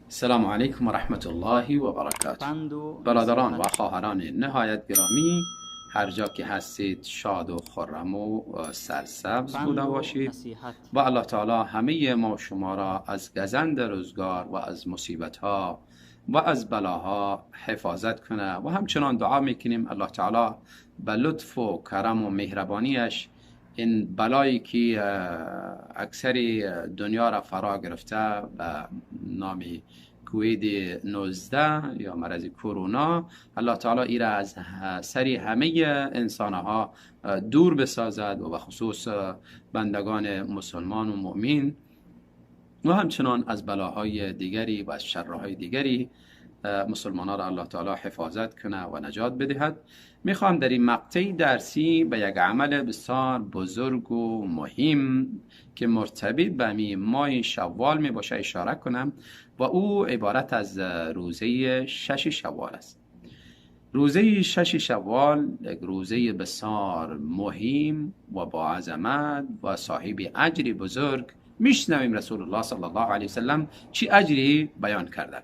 السلام علیکم و رحمت الله و برکاته. پند و برادران نصیحت. و خواهران نهایت گرامی، هر جا که هستید شاد و خرم و سرسبز پند بوده و باشید نصیحت. و الله تعالی همه ما و شما را از گزند روزگار و از مصیبت ها و از بلاها حفاظت کنه و همچنان دعا میکنیم الله تعالی به لطف و کرم و مهربانیش این بلایی که اکثری دنیا را فرا گرفته به نام کووید 19 یا مرض کرونا، الله تعالی ای را از سری همه انسانها دور بسازد و به خصوص بندگان مسلمان و مؤمن، و همچنان از بلاهای دیگری و از شرهای دیگری مسلمان ها را الله تعالی حفاظت کنه و نجات بدهد. میخوام در این مقطع درسی به یک عمل بسیار بزرگ و مهم که مرتبط به ماه شوال می باشه اشاره کنم و او عبارت از روزه 6 شوال است. روزه 6 شوال یک روزه بسیار مهم و با عظمت و صاحب اجر بزرگ. میشنویم رسول الله صلی الله علیه وسلم چی اجری بیان کرده.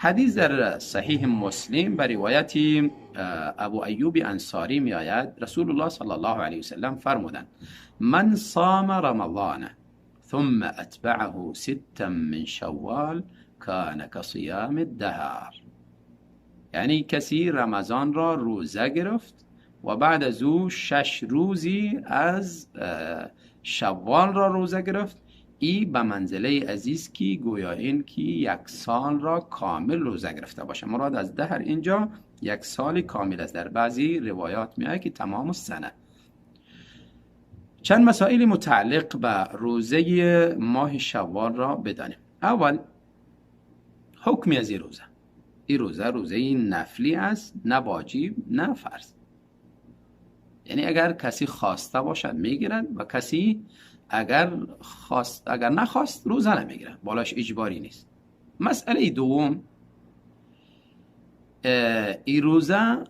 حدیث در صحیح مسلم به روایت ابو ایوب انصاری می آید. رسول الله صلی الله علیه وسلم فرمودند: من صام رمضان ثم اتبعه 6 من شوال کان کصیام الدهر. یعنی کسی رمضان را روزه گرفت و بعد از او 6 روزی از شوال را روزه گرفت، ای به منزله عزیز کی گویا این که یک سال را کامل روزه گرفته باشه. مراد از دهر اینجا یک سال کامل است. در بعضی روایات میآید که تمام السنه. چند مسائل متعلق به روزه ماه شوال را بدانیم. اول، حکمی از این روزه. این روزه روزه نفلی است، نه واجب نه فرض. یعنی اگر کسی خواسته باشد میگیرد و کسی اگر نخواست روزه نمیگیرد، بالاش اجباری نیست. مسئله دوم، این روزه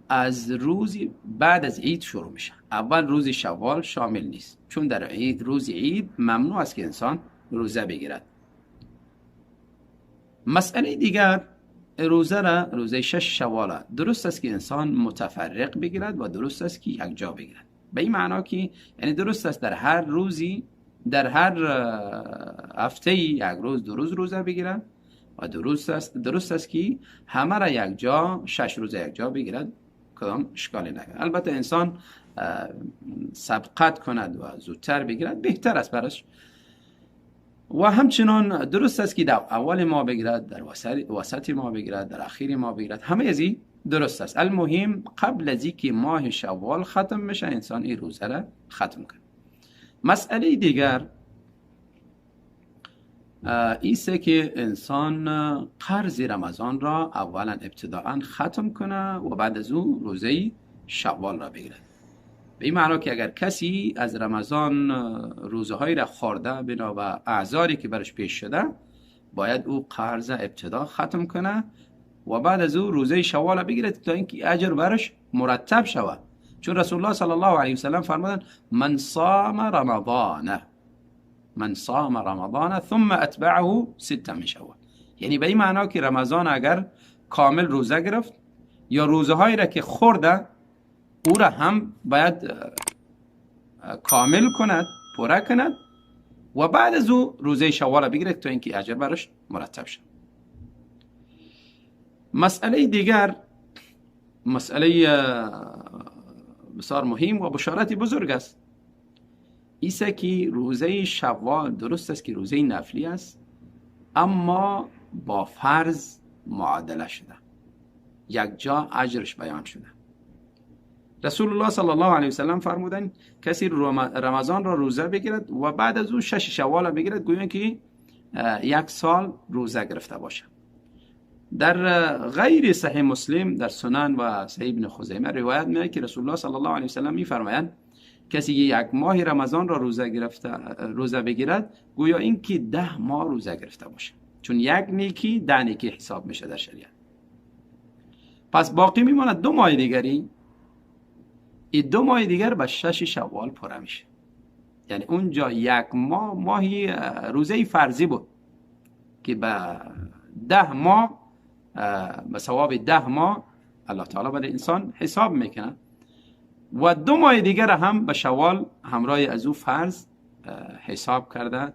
از روز بعد از عید شروع میشه. اول روز شوال شامل نیست، چون در روز عید ممنوع است که انسان روزه بگیرد. مسئله دیگر، روزه را، روزه 6 شوال درست است که انسان متفرق بگیرد و درست است که یک جا بگیرد. به این معنا که یعنی درست است در هر روزی، در هر هفته یک روز 2 روز روزه بگیرد و درست است که همه را یک جا 6 روز یک جا بگیرد، کدام اشکالی ندارد. البته انسان سبقت کند و زودتر بگیرد بهتر است براش. و همچنان درست است که در اول ما بگیرد، در وسط ما بگیرد، در اخیر ما بگیرد، همه از این درست است. المهم قبل از اینکه ماه شوال ختم میشه انسان این روزه را ختم کنه. مسئله دیگر ایسته که انسان قرض رمضان را اولا ابتداعا ختم کنه و بعد از او روزه شوال را بگیرد. به این معنا که اگر کسی از رمضان روزه هایی را خورده بنا به اعذاری که برش پیش شده، باید او قرض ابتدا ختم کنه و بعد از او روزه شوال را بگیرد تا اینکه اجر برش مرتب شود. چون رسول الله صلی الله علیه وسلم فرمودند: من صام رمضان ثم اتبعه 6 من شوال. یعنی به این معنا که رمضان اگر کامل روزه گرفت یا روزه هایی را که خورده او را هم باید کامل کند، پوره کند و بعد از او روزه شوال را بگیرد تا اینکه اجر برش مرتب شد. مسئله دیگر، مسئله بسیار مهم و بشارت بزرگ است، ایسه که روزه شوال درست است که روزه نفلی است، اما با فرض معادله شده، یک جا اجرش بیان شده. رسول الله صلی الله علیه وسلم فرمودند کسی رمضان را روزه بگیرد و بعد از او 6 شوال را بگیرد، گویا که یک سال روزه گرفته باشه. در غیر صحیح مسلم، در سنن و صحیح ابن خزیمه روایت میاد که رسول الله صلی الله علیه وسلم میفرمایند کسی که یک ماه رمضان را روزه بگیرد، گویا این که 10 ماه روزه گرفته باشه، چون یک نیکی 10 نیکی حساب میشه در شریعت. پس باقی میماند 2 ماه دیگری. این 2 ماه دیگر به 6 شوال پره میشه. یعنی اونجا یک ماه، ماهی روزه فرضی بود که به 10 ماه، به ثواب 10 ماه الله تعالی برای انسان حساب میکنه و 2 ماه دیگر هم به شوال همراه از او فرض حساب کرده،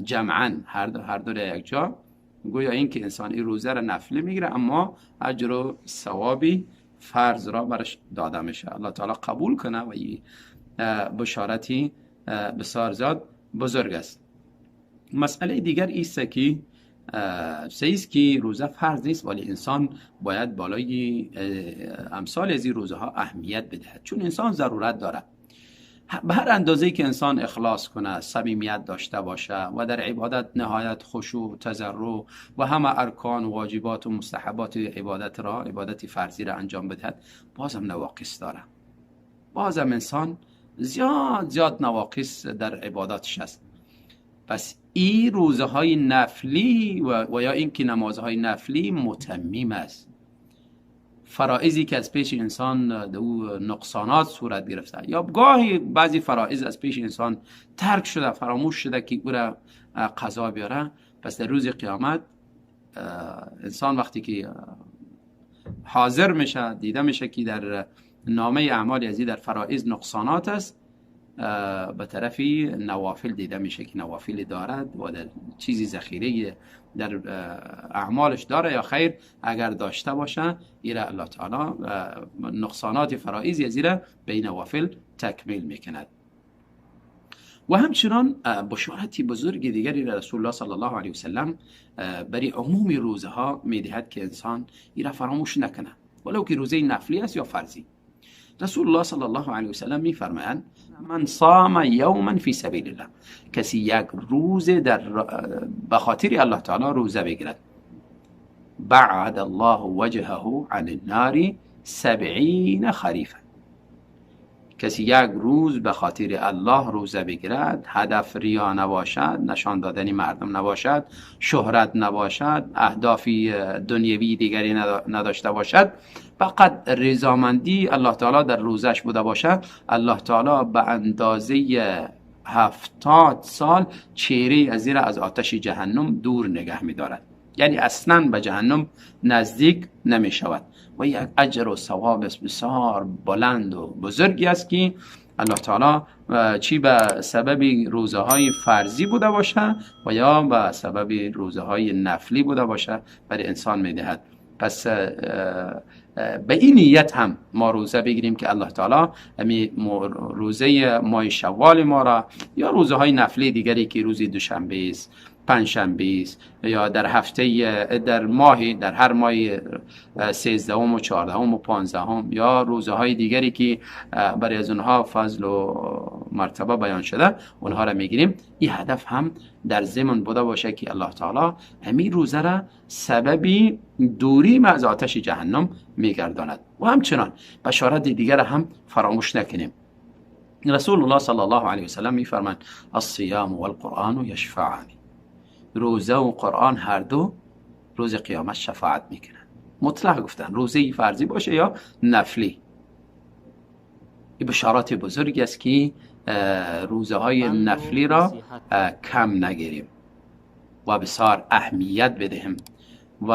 جمعا هر دو یک جا. گویا اینکه انسان این روزه را نفلی میگیره، اما اجر و ثوابی فرض را برش داده میشه. الله تعالی قبول کنه و این بشارتی بسیار زیاد بزرگ است. مسئله دیگر ایست که صحیح است که روزه فرض نیست، ولی انسان باید بالای امثال از این روزه ها اهمیت بدهد، چون انسان ضرورت داره. به هر اندازه که انسان اخلاص کنه، صمیمیت داشته باشه و در عبادت نهایت خشوع، تضرع و همه ارکان و واجبات و مستحبات عبادت را، عبادت فرضی را انجام بدهد، بازم نواقص داره. بازم انسان زیاد زیاد نواقص در عباداتش است. پس این روزه های نفلی و یا اینکه نمازهای نفلی متمم است. فرائضی که از پیش انسان او نقصانات صورت گرفته یا گاهی بعضی فرائض از پیش انسان ترک شده، فراموش شده که او را قضا بیاره، پس در روز قیامت انسان وقتی که حاضر میشه، دیده میشه که در نامه اعمال ازی در فرائض نقصانات است، به طرفی نوافل دیده میشه که نوافل دارد و در چیزی ذخیره در اعمالش داره یا خیر. اگر داشته باشه، ایره الله تعالی نقصانات فرائض ازی را به نوافل تکمیل میکند. و همچنان بشارت بزرگ دیگری رسول الله صلی الله علیه وسلم برای عموم روزه ها میدهد که انسان ایره فراموش نکنه، ولو که روزه نفلی است یا فرضی. رسول الله صلی الله علیه وسلم میفرمایند: من صام یوما فی سبیل الله، کسی یک روز در به خاطر الله تعالی روزه بگیرد، بعد الله وجهه عن النار 70 خریفا. کسی یک روز به خاطر الله روزه بگیرد، هدف ریا نباشد، نشان دادن مردم نباشد، شهرت نباشد، اهدافی دنیوی دیگری نداشته باشد، فقط رضامندی الله تعالی در روزش بوده باشد، الله تعالی به اندازه 70 سال چهره ازی را از آتش جهنم دور نگه می دارد، یعنی اصلا به جهنم نزدیک نمی شود. و یک اجر و ثواب بسیار بلند و بزرگی است که الله تعالی چی به سبب روزه های فرضی بوده باشه و یا به سبب روزه های نفلی بوده باشه برای انسان میدهد. پس به این نیت هم ما روزه بگیریم که الله تعالی امی روزه ماه شوال ما را یا روزه های نفلی دیگری که روزی دوشنبه است، پنجشنبه است یا در هفته، در ماه، در هر ماه 13ام و 14ام و 15ام یا روزه های دیگری که برای از اونها فضل و مرتبه بیان شده، اونها را میگیریم، این هدف هم در ضمن بوده باشه که الله تعالی همین روزه را سببی دوری ما از آتش جهنم میگرداند. و همچنان بشارت دیگر هم فراموش نکنیم. رسول الله صلی الله علیه وسلم میفرمایند: الصیام والقرآن یشفعان. روزه و قرآن هر دو روز قیامت شفاعت میکنن. مطلق گفتن، روزه فرضی باشه یا نفلی. این بشارات بزرگی است که روزه های نفلی را کم نگیریم و بسیار اهمیت بدهیم. و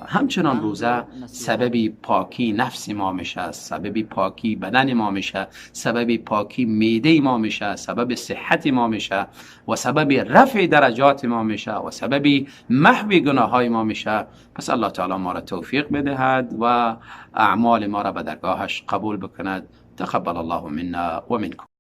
همچنان روزه سبب پاکی نفس ما میشه، سبب پاکی بدن ما میشه، سبب پاکی معده ما میشه، سبب صحت ما میشه و سبب رفع درجات ما میشه و سبب محو گناه های ما میشه. پس الله تعالی ما را توفیق بدهد و اعمال ما را به درگاهش قبول بکند. تقبل الله منا و منکم.